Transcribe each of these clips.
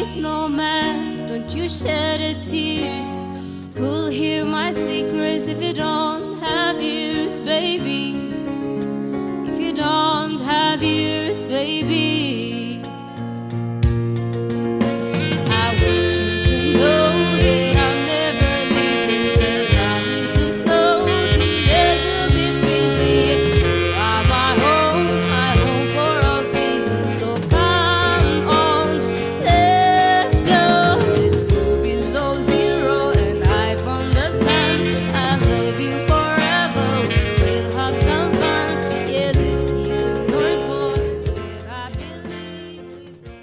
Snowman, don't you shed a tears. Who'll hear my secrets if you don't have ears, baby? If you don't have ears, baby. I want you to know that I'm never leaving, 'cause I miss the snow. Till there's a bit breezy. You are my home, my home for all seasons. So come on, let's go. Let's go below zero and hide from the sun. I love you forever. We will have some fun. Yeah, let's see the North Pole and live happily. Please don't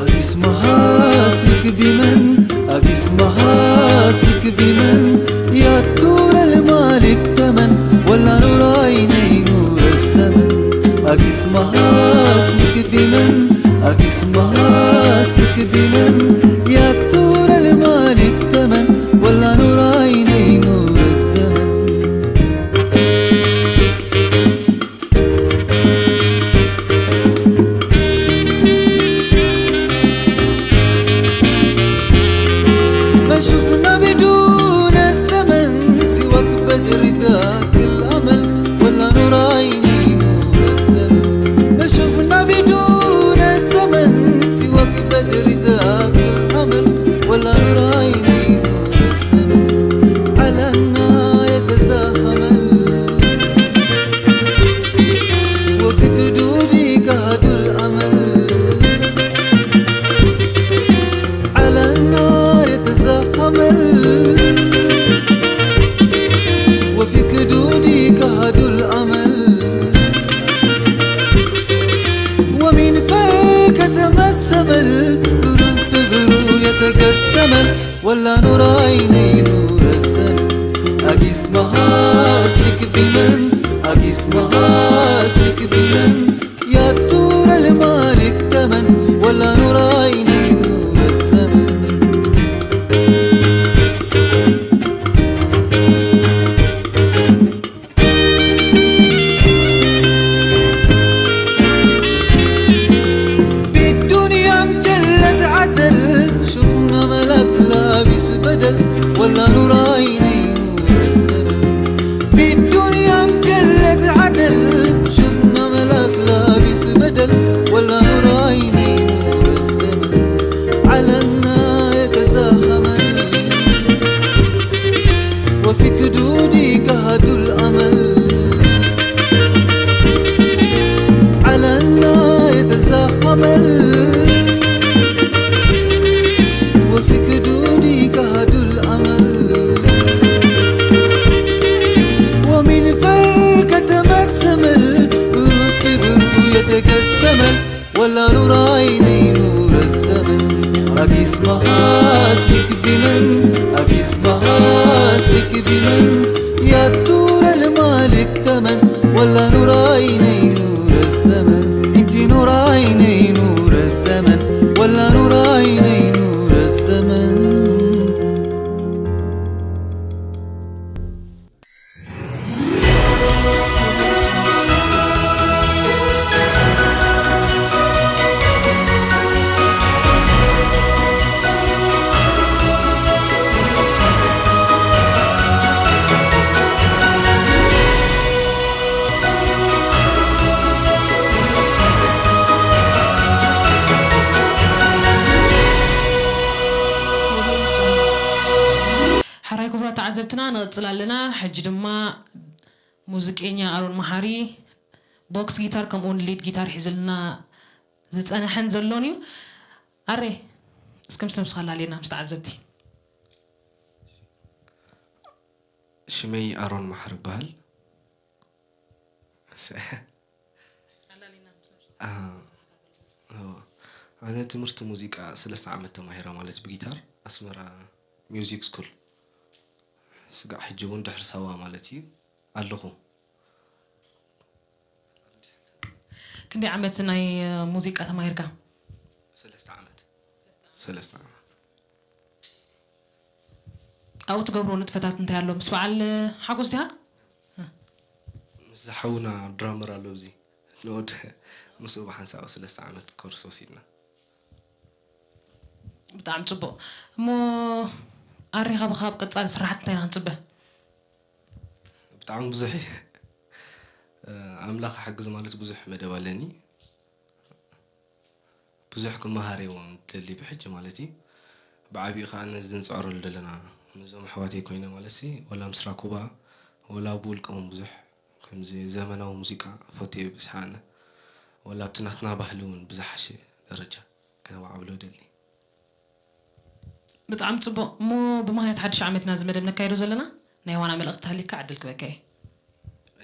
ኣጊስ መሃስ ልክቢ መን ኣጊስ መሃስ ልክቢ መን ያቱረ ልማልክ ተመን ወላ ኑራይ ነይ ኑረ ዘመን ኣጊስ መሃስ ልክቢ መን ኣጊስ መሃስ ልክቢ መን ያቱረ ልማልክ ተመን ወላ ኑራይ ነይ ኑረ ዘመን ما شفنا بدون الزمن سواك بدر ذاك الأمل ولا نور عيني نور الزمن ما شفنا بدون الزمن سواك بدر ذاك الأمل ولا نور عيني نور الزمن على النار يتزاحم وفي جدودي كهد الأمل على النار تزاحمل وفي جدودي كهد الأمل ومن فرك تمسمل برم في برو يتقسمل ولا نور عيني نور الزمن أقيس مهاس لك بمن أقيس مهاس لك بمن يا ترى المالك تمن ولا نور عيني نور الزمن بالدنيا مجلة عدل شفنا ملك لابس بدل ولا نور عيني نور الزمن بالدنيا مجلة عدل شفنا ملك لابس بدل ولا نور عيني نور الزمن على النار تزاحمل وفي كدودي كهد الأمل على النار تزاحمل وفي كدودي كهد الأمل ومن فرقة تمسمل بروح في بروح يتقسمل ولا نور عيني نور الزمن أقيس مهاس لك بمن أقيس مهاس لك بمن يا ترى المالك تمن ولا نور عيني نور الزمن انت نور عيني نور الزمن ولا نور عيني نور الزمن ሓራይ ክቡራት ተዓዘብትና ንቕጽል ኣለና። ሕጂ ድማ ሙዚቀኛ ኣሮን መሓሪ ቦክስ ጊታር ከምኡውን ሊድ ጊታር ሒዝልና ዝጸንሐን ዘሎን እዩ። ኣሬ እስከ ምስ ነብስኻ ላለና ምስ ተዓዘብቲ። ሽመይ ኣሮን ማሕር ይበሃል። ኣነ ትምህርቲ ሙዚቃ ሰለስተ ዓመት ተማሂረ ማለት ብጊታር ኣስመራ ሚውዚክ ስኩል ስጋዕ ሕጂ እውን ድሕሪ ሳዋ ማለት እዩ። ኣለኹ። ክንደይ ዓመት ናይ ሙዚቃ ተማሂርካ? ሰለስተ ዓመት። ሰለስተ ዓመት። ኣብኡ ትገብሮ ንጥፈታት እንታይ ኣሎ? ምስ በዓል ሓጎስ ዲኻ? ምስ ዝሓውና ድራመር ኣሎ፣ እዚ ንወድ ምስኡ ብሓንሳብ ሰለስተ ዓመት ኮርስ ወሲድና። ብጣዕሚ ፅቡቕ። እሞ ኣሬኻ ብካ ኣብ ቀፃሊ ስራሓት እንታይ ኢና ክንፅበ? ብጣዕሚ ብዙሕ እዩ። ኣምላኽ ሓግዝ ማለት ብዙሕ መደብ ኣለኒ። ብዙሕ ክመሃር እውን ደሊ ብሕጂ ማለት እዩ። ብዓቢኡ ከዓ ነዚ ንፅዕረሉ ዘለና ነዞም ኣሕዋተይ ኮይነ ማለት ሲ፣ ወላ ምስ ራኩባ፣ ወላ ብውልቀ እውን ብዙሕ ከምዚ ዘመናዊ ሙዚቃ ፈትየ ብዝሓነ፣ ወላ ኣብቲ ናትና ባህሊ እውን ብዝሓሸ ደረጃ ከነማዕብሎ ደሊ። ብጣዕሚ ፅቡቕ። እሞ ብምኽንያት ሓድሽ ዓመት ኢና እዚ መደብ ነካይዶ ዘለና፣ ናይ ዋና መልእኽቲ ተሃሊካ ዕድል ክበካ እየ።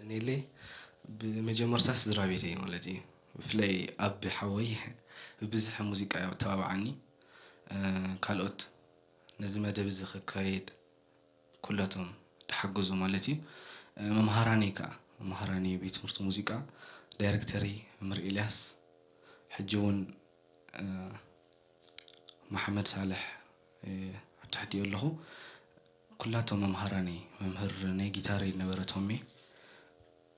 እኔሌ ብመጀመርታ ስድራ ቤተይ ማለት እዩ። ብፍላይ ኣብ ሓወይ ብብዝሒ ሙዚቃ እዩ ተባብዓኒ። ካልኦት ነዚ መደብ እዚ ክካየድ ኩላቶም ዝሓገዙ ማለት እዩ። መምሃራነይ ከዓ መምሃራነይ ቤት ትምህርቲ ሙዚቃ፣ ዳይሬክተሪ መምህር ኤልያስ፣ ሕጂ እውን መሓመድ ሳልሕ ኣብ ትሕቲኡ ኣለኹ። ኩላቶም መምሃራነይ፣ መምህር ናይ ጊታር ነበረ ቶሜ፣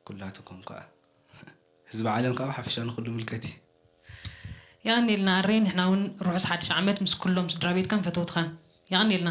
ኩላትኩም ከዓ ህዝቢ ዓለም ከዓ ብሓፈሻ ንኩሉ ምልከት እዩ። የቐንየልና ኣሬ፣ ንሕና እውን ርሑስ ሓድሽ ዓመት ምስ ኩሎም ስድራ ቤትካን ፈተውትኻን። የቐንየልና።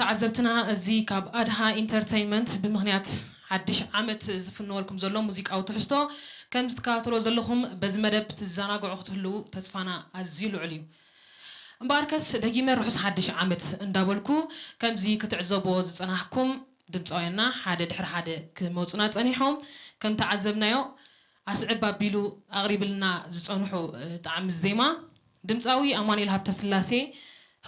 ተዓዘብትና፣ እዚ ካብ ኣድሃ ኢንተርተይንመንት ብምኽንያት ሓድሽ ዓመት ዝፍነወልኩም ዘሎ ሙዚቃዊ ትሕዝቶ ከም ዝትከታተሎ ዘለኹም፣ በዚ መደብ ትዘናግዑ ክትህልዉ ተስፋና ኣዝዩ ልዑል እዩ። እምበኣርከስ ደጊመ ርሑስ ሓድሽ ዓመት እንዳበልኩ፣ ከምዚ ክትዕዘብዎ ዝጸናሕኩም ድምጻውያንና ሓደ ድሕሪ ሓደ ክመጹና ጸኒሖም። ከም ተዓዘብናዮ ኣስዕብ ኣቢሉ ኣቕሪብልና ዝጸንሑ፣ እ፣ ጣዕሚ ዜማ ድምጻዊ ኣማኑኤል ሃብተስላሴ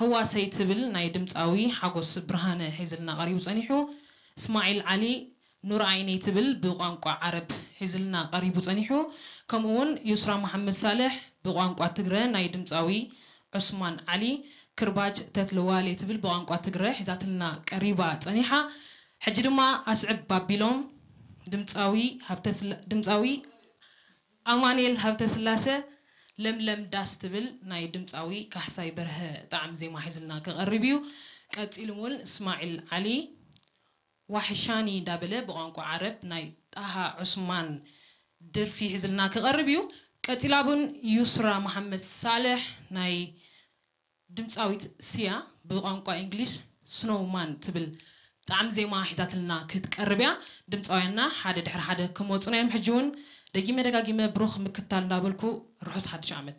ህዋሰይ ትብል ናይ ድምጻዊ ሓጎስ ብርሃነ ሒዝልና ቀሪቡ ጸኒሑ። እስማዒል ዓሊ ኑር ዓይነይ ትብል ብቋንቋ ዓረብ ሒዝልና ቀሪቡ ጸኒሑ። ከምኡ እውን ዩስራ መሓመድ ሳልሕ ብቋንቋ ትግረ ናይ ድምጻዊ ዑስማን ዓሊ ክርባጅ ተትልዋሌ ትብል ብቋንቋ ትግረ ሒዛትልና ቀሪባ ጸኒሓ። ሕጂ ድማ ኣስዕብ ባቢሎም ድምጻዊ ሃብተስላ-፣ ድምጻዊ ኣማኑኤል ሃብተስላሰ ለምለም ዳስ ትብል ናይ ድምጻዊ ካሕሳይ በርሀ ጣዕሚ ዜማ ሒዝልና ክቐርብ እዩ። ቀጺሉ እውን እስማዒል ዓሊ ዋሕሻኒ እንዳበለ ብቋንቋ ዓረብ ናይ ጣሃ ዑስማን ደርፊ ሒዝልና ክቐርብ እዩ። ቀጺላ እውን ዩስራ መሓመድ ሳልሕ ናይ ድምጻዊት ስያ ብቋንቋ እንግሊሽ ስኖውማን ትብል ጣዕሚ ዜማ ሒዛትልና ክትቀርብ እያ። ድምጻውያንና ሓደ ድሕሪ ሓደ ክመጹና እዮም። ሕጂ እውን ደጊመ ደጋጊመ ብሩኽ ምክታል እንዳበልኩ ርሑስ ሓድሽ ዓመት።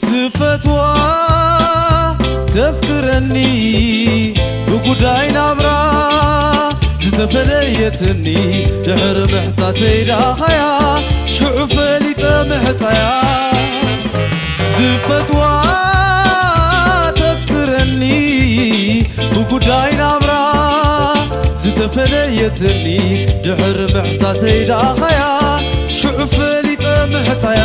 ዝፈትዋ ተፍቅረኒ ብጉዳይ ናብራ ዝተፈለየትኒ ድሕሪ ምሕታተይ ዳኻያ ሽዑ ፈሊጠ ምሕጻያ። ዝፈትዋ ተፍቅረኒ ብጉዳይ ናብራ ዝተፈለየትኒ ድሕሪ ምሕታተይ ዳኻያ ሽዑ ፈሊጠ ምሕጻያ።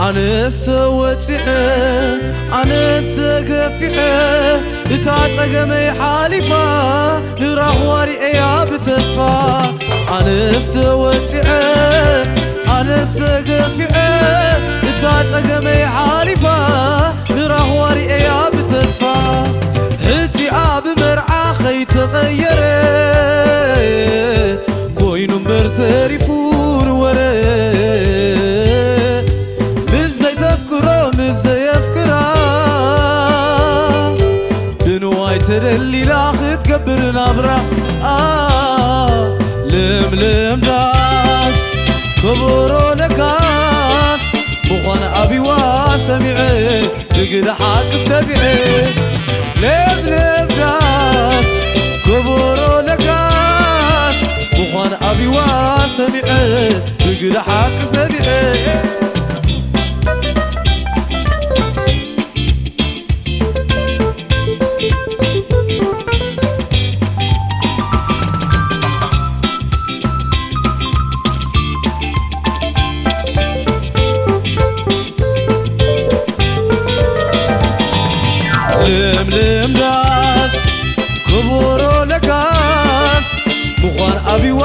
ኣነስ ተወጺዐ፣ ኣነስ ተገፊዐ፣ እታ ጸገመይ ሓሊፋ፣ ንራህዋ ሪኤያ ብተስፋ። ኣነስ ተወጺዐ፣ ኣነስ ተገፊዐ፣ እታ ጸገመይ ሓሊፋ፣ ንራህዋ ሪኤያ ብተስፋ። ሕጺኣ ብመርዓ ከይተቐየረ፣ ኮይኑ እምበር ተሪፉ ንወረ። ምስ ዘይተፍቅሮ ምስ ዘየፍቅራ፣ ብንዋይ ተደሊላ ክትገብር ናብራ። ለምለም ዳስ ከበሮ ለጋስ ምዃን ኣብዋ ሰሚዐ፣ ብግደ ሓቂ ዝተቢዐ። ለምለም ዳስ ከበሮ ለጋስ ምዃን ኣብዋ ሰሚዐ፣ ብግደ ሓቂ ዝተቢዐ። ለምለም ዳስ ከበሮ ለጋስ ምዃን ኣብዋ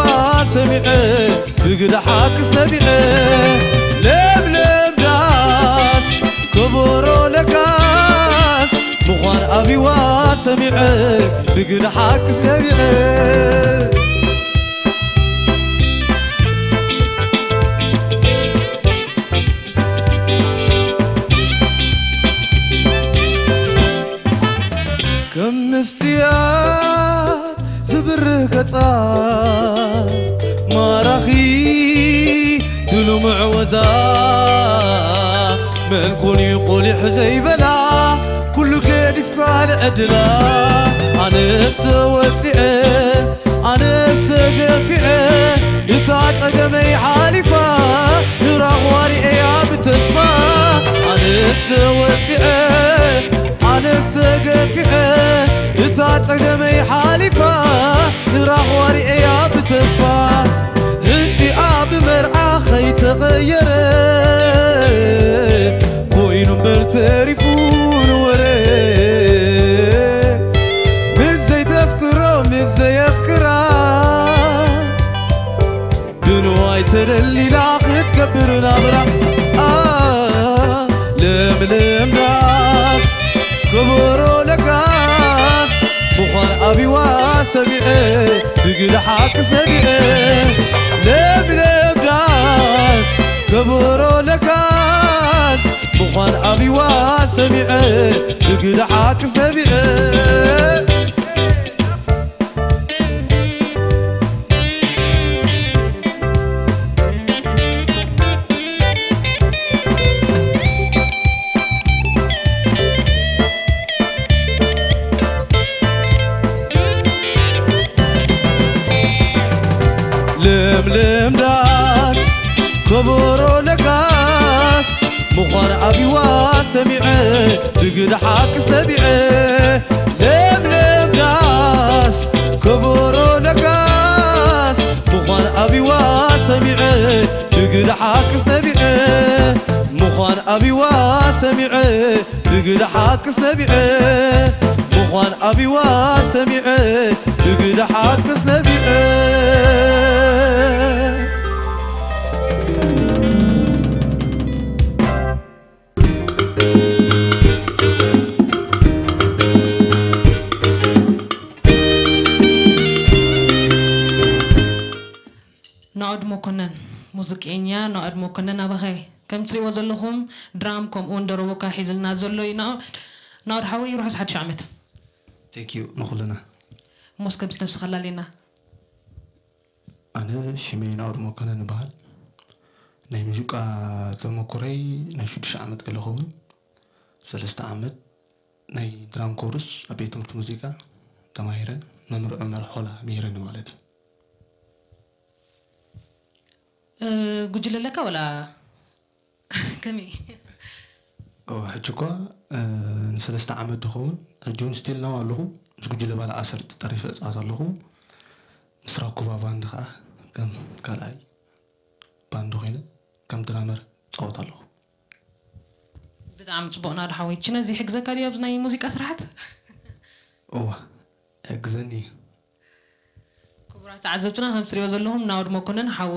ሰሚዐ፣ ብግደ ሓቂ ዝተቢዐ። ለምለም ዳስ ከበሮ ለጋስ ምዃን ኣብዋ ሰሚዐ፣ ብግደ ሓቂ ዝተቢዐ። ከም ምስትያት ዝብርህ ገጻ ማራኺ ትልምዕ ወዛ መን ኮን እዩ ቆሊሕ ዘይበላ ኩሉ ገዲፍካ ንዕድላ ኣነስ ወፂዐ ኣነስ ገፊዐ እታ ጸገመይ ሓሊፋ ንራኽዋ ሪኤያ ብተስፋ ኣነስ ወፂዐ ኣነስ ገፊዐ እታ ጸገመይ ሓሊፋ ንራኽዋ ሪኤያ ብተስፋ ህጂ ኣብ መርዓ ኸይተቐየረ ኮይኑ እምበር ተሪፉ ንወረ ምስ ዘይተፍቅሮ ምስ ዘየፍቅራ ብንዋይ ተደሊላ ክትገብር ናብራ ለምለም ዳስ ከበሮ ለጋስ ምዃን ኣብዋ ሰሚዐ ብግደ ሓቂ ሰሚዐ ለምለም ዳስ ከበሮ ለጋስ ምዃን ኣብዋ ሰሚዐ ብግደ ሓቂ ሰሚዐ ለምለም ዳስ ከበሮ ለጋስ ምዃን ኣብዋ ሰሚዐ ብግደ ሓቂ ሰሚዐ ለምለም ዳስ ከበሮ ለጋስ ምዃን ኣብዋ ሰሚዐ ብግደ ሓቂ ሰሚዐ ምዃን ኣብዋ ሰሚዐ ብግደ ሓቂ ሰሚዐ ምዃን ኣብዋ ሰሚዐ ብግደ ሓቂ ሰሚዐ ናኦድ መኮነን ሙዚቀኛ ናኦድ መኮነን ኣባኸ ከም ትሪእዎ ዘለኹም ድራም ከምኡ እውን ደረቦካ ሒዝልና ዘሎ እዩ ናኦድ ሓወይ ርሑስ ሓድሽ ዓመት ቴንኪዩ ንኹልና እሞስ ከምስ ነብስኻ ኣላልየና ኣነ ሽመይ ናኦድ መኮነን እበሃል ናይ ሙዚቃ ተመኩረይ ናይ ሽዱሽተ ዓመት ገለ ኸውን ሰለስተ ዓመት ናይ ድራም ኮርስ ኣብ ቤት ትምህርቲ ሙዚቃ ተማሂረ መምህር ዑመር ሖላ ምሂረኒ ማለት እዩ ጉጅለ ኣለካ ወላ ከመይ ሕጂ እኳ ንሰለስተ ዓመት ዝኸውን ሕጂ እውን ስቲል ናው ኣለኹ ምስ ጉጅለ ባለ ኣሰር ጠሪፈ እፃወት ኣለኹ ምስ ራኩባ ባንድ ከዓ ከም ካልኣይ ባንድ ኮይነ ከም ድራመር እፃወት ኣለኹ ብጣዕሚ ፅቡቅ ናዱ ሓወይ ችነዚ ይሕግዘካ ድዩ ኣብዚ ናይ ሙዚቃ ስራሓት እዋ ይሕግዘኒ እዩ ክቡራት ተዓዘብትና ከም ትሪኦ ዘለኹም ናውድ መኮነን ሓው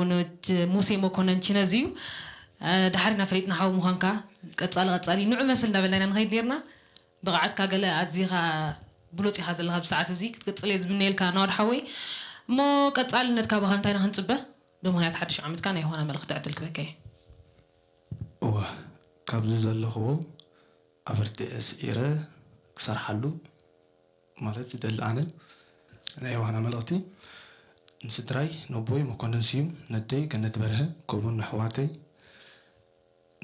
ሙሴ መኮነን ችነዚ እዩ ድሓሪና ፈሊጥና ሓው ምዃንካ ቀፃሊ ቀፃሊ ንዑ መስል እንዳበልና ኢና ንኸይድ ነርና ብቕዓትካ ገለ ኣዚኻ ብሉፅ ኢኻ ዘለኻ ብሰዓት እዚ ክትቅፅል እየ ዝምነየልካ ናውድ ሓወይ እሞ ቀፃልነት ካባኻ እንታይ ኢና ክንፅበ ብምኽንያት ሓድሽ ዓመትካ ናይ ዮሃና መልእኽቲ ዕድል ክበከ እየ እወ ካብዚ ዘለኽዎ ኣበርቲዐ ስዒረ ክሰርሓሉ ማለት ዝደሊ ኣነ ናይ ዮሃና መልእኽቲ ንስድራይ ነቦይ መኮንን ስዩም ነደይ ገነት በርሀ ከምኡውን ንኣሕዋተይ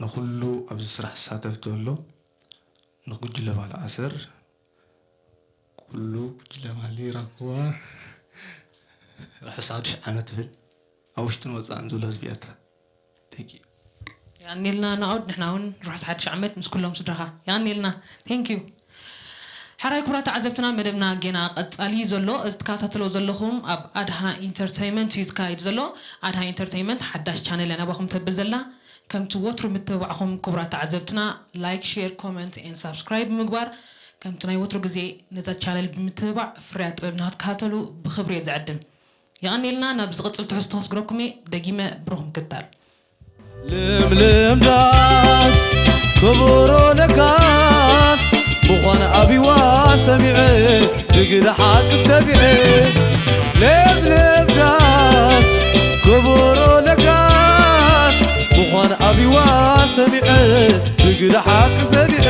ንኹሉ ኣብዚ ስራሕ ዝሳተፍ ዘሎ ንጉጅለ ባልኣሰር ኩሉ ጉጅለ ባህሊ ራክዋ ርሑስ ሓድሽ ዓመት እብል ኣብ ውሽጥን ወፃእን ዘሎ ህዝቢ ኤርትራ Thank you የቐንየልና ናኦድ ንሕና እውን ርሑስ ሓድሽ ዓመት ምስ ኩሎም ስድራኻ የቐንየልና Thank you ሓራይ ክቡራት ተዓዘብትና መደብና ጌና ቀጻሊ እዩ ዘሎ እዚ ትከታተሎ ዘለኹም ኣብ ኣድሃ ኢንተርተይመንት እዩ ዝካየድ ዘሎ ኣድሃ ኢንተርተይመንት ሓዳሽ ቻነል እያ ናባኹም ተብል ዘላ ከምቲ ወትሩ ምትብባዕኹም ክቡራት ተዓዘብትና like share comment and subscribe ብምግባር ከምቲ ናይ ወትሩ ግዜ ነዛ ቻነል ብምትብባዕ ፍርያት ጥበብና ክትከታተሉ ብኽብሪ እየ ዝዕድም የቐንየልና ናብ ዝቕጽል ትሕዝቶ ከስግረኩም እየ ደጊመ ብሩኽ ምክታል ለምለም ዳስ ከበሮ ለጋስ ምዃን ኣብዋ ሰሚዐ ብግደ ሓቂ ዝተቢዐ ለምለም ዳስ ከበሮ ለጋስ ምዃን ኣብዋ ሰሚዐ ብግደ ሓቂ ዝተቢዐ